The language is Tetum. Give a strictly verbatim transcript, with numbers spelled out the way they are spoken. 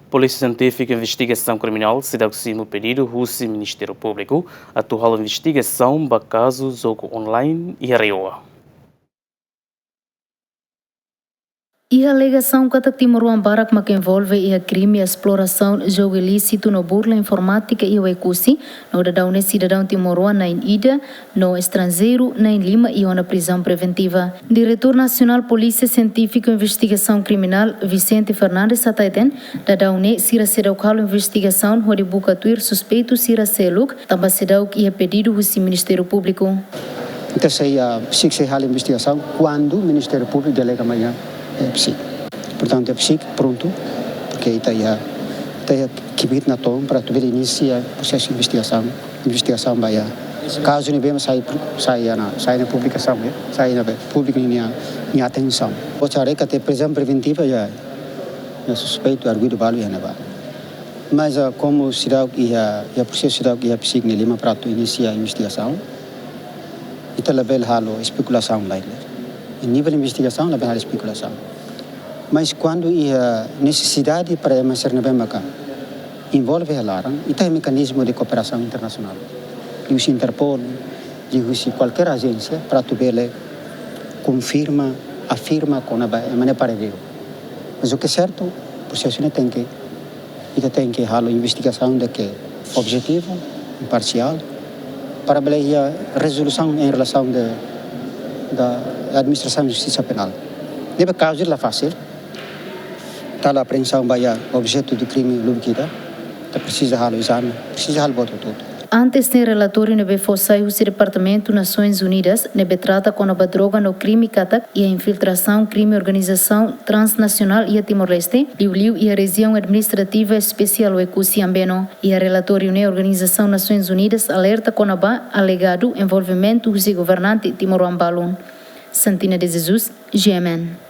Polísia Sientífika Investigasaun Kriminál seidauk simu pedidu husi Ministériu Públiku atu halo investigasaun ba kazu jogu online iha RAEOA. Iha alegasaun katak timoroan barak mak envolve iha krime esplorasaun jogu ilísitu no burla informátika iha Oekusi, no daudaun ne'e sidadaun timoroan na'in ida no estranjeiru na'in lima iha ona prizaun preventiva. Diretór Nasionál Polísia Sientífika Investigasaun Kriminál, Vicente Fernandes, hateten, daudaun ne'e sira seidauk halo investigasaun hodi buka tuir suspeitu sira seluk, tanba seidauk iha pedidu husi Ministériu Públiku. Entaun, sei, ah, sei, sei halo investigasaun kuandu Ministériu Públiku delega mai iha, eh, PSIK. Portantu, PSIK prontu, porke ita iha, ita iha kbiit natoon para atu bele inisia prosesu investigasaun, investigasaun ba iha kazu ne'ebé mak sai, sai iha ona, sai ona publikasaun, eh, sai ona públiku nia, nia atensaun. Ohin haree katak prizaun preventiva iha, iha suspeitu arguidu balu iha ne'ebá. Mas, ah, komu seidauk iha, iha prosesu seidauk iha PSIK nia liman para atu inisia investigasaun, ita labele halo espekulasaun lai. Iha nivel investigasaun labele halo espekulasaun. Mas kuandu iha nesesidade para ema sira ne'ebé maka envolve iha laran, ita iha mekanizmu de kooperasaun internasionál. Liuhusi Interpol, liuhusi kualkér ajénsia para atu bele konfirma, afirma kona-ba ema ne'e paredeiru. Mas o que é certo, prosesu ne'e tenke, ita tenke halo investigasaun ne'ebé objetivu, imparsiál, para bele iha rezolusaun em relasaun de, da administrasaun justisa penál. Ne'ebé kazu la fasil, tala apreensaun ba iha objetu de krime lubuk ida, ita presiza halo ezame, presiza halo buat hotu-hotu. Antes ne'e relatóriu ne'ebé fó sai husi Departamentu Nasoins Unidas ne'ebé trata kona-ba droga no krime katak iha infiltrasaun krime organizasaun transnasionál iha Timor-Leste, liuliu iha rejiaun administrativa espesiál Oekusi Ambeno. Iha relatóriu ne'e Organizasaun Nasoins Unidas alerta kona-ba alegadu envolvimentu husi governante timoroan balun. Santina de Jesus, G M N.